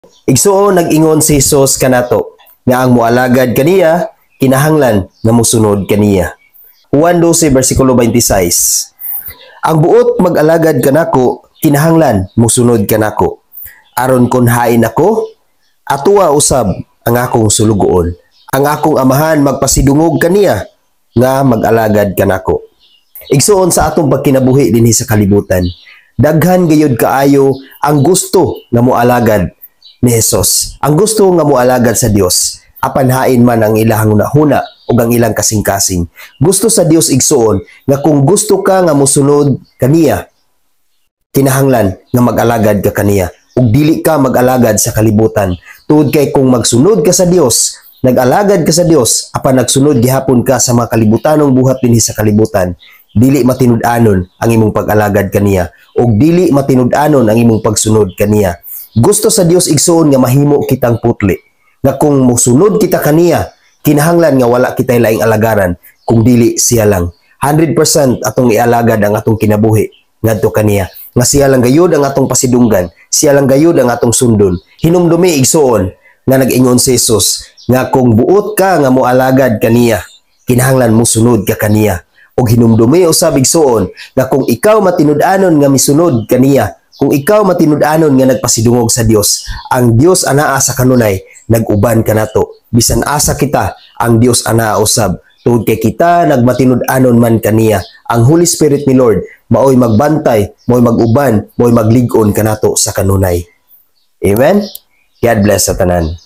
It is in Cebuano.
Igsuon, nag-ingon si Jesus kanato nga ang mualagad kaniya kinahanglan nga musunod kaniya. Juan 12 versikulo 26. Ang buot mag-alagad kanako kinahanglan musunod kanako. Aron kon hain ako, atoa usab ang akong sulugoon. Ang akong Amahan magpasidungog kaniya nga mag-alagad kanako. Igsuon, sa atong pagkinabuhi dinhi sa kalibutan, daghan gayud kaayo ang gusto nga moalagad ni Jesus. Ang gusto nga moalagad sa Dios, apan hain man ang ilang hunahuna ug ang ilang kasing-kasing. Gusto sa Dios, igsuon, nga kung gusto ka nga mosunod kaniya, kinahanglan nga mag-alagad ka kaniya ug dili ka mag-alagad sa kalibutan. Tungod kay kung magsunod ka sa Dios, nag-alagad ka sa Dios, apan nagsunod gihapon ka sa mga kalibutanong buhat dinhi sa kalibutan, dili matinud-anon ang imong pag-alagad kaniya ug dili matinud-anon ang imong pagsunod kaniya. Gusto sa Dios, igsuon, nga mahimo kitang putli. Nga kung mosunod kita kaniya, kinahanglan nga wala kitay laing alagaran kung dili siya lang. 100% atong ialagad ang atong kinabuhi ngadto kaniya. Nga siya lang gayud ang atong pasidunggan, siya lang gayud ang atong sundon. Hinumdumi, igsuon, nga nag-ingon si Jesus nga kung buot ka nga moalagad kaniya, kinahanglan mosunod ka kaniya. Ug hinumdumi usab, igsuon, nga kung ikaw matinud-anon nga misunod kaniya, kung ikaw matinud-anon nga nagpasidungog sa Dios, ang Dios anaa sa kanunay nag-uban kanato. Bisan asa kita, ang Dios anaa usab. Tungod kay kita nagmatinud-anon man kaniya, ang Holy Spirit ni Lord maoy magbantay, maoy mag-uban, maoy maglig-on kanato sa kanunay. Amen. God bless sa tanan.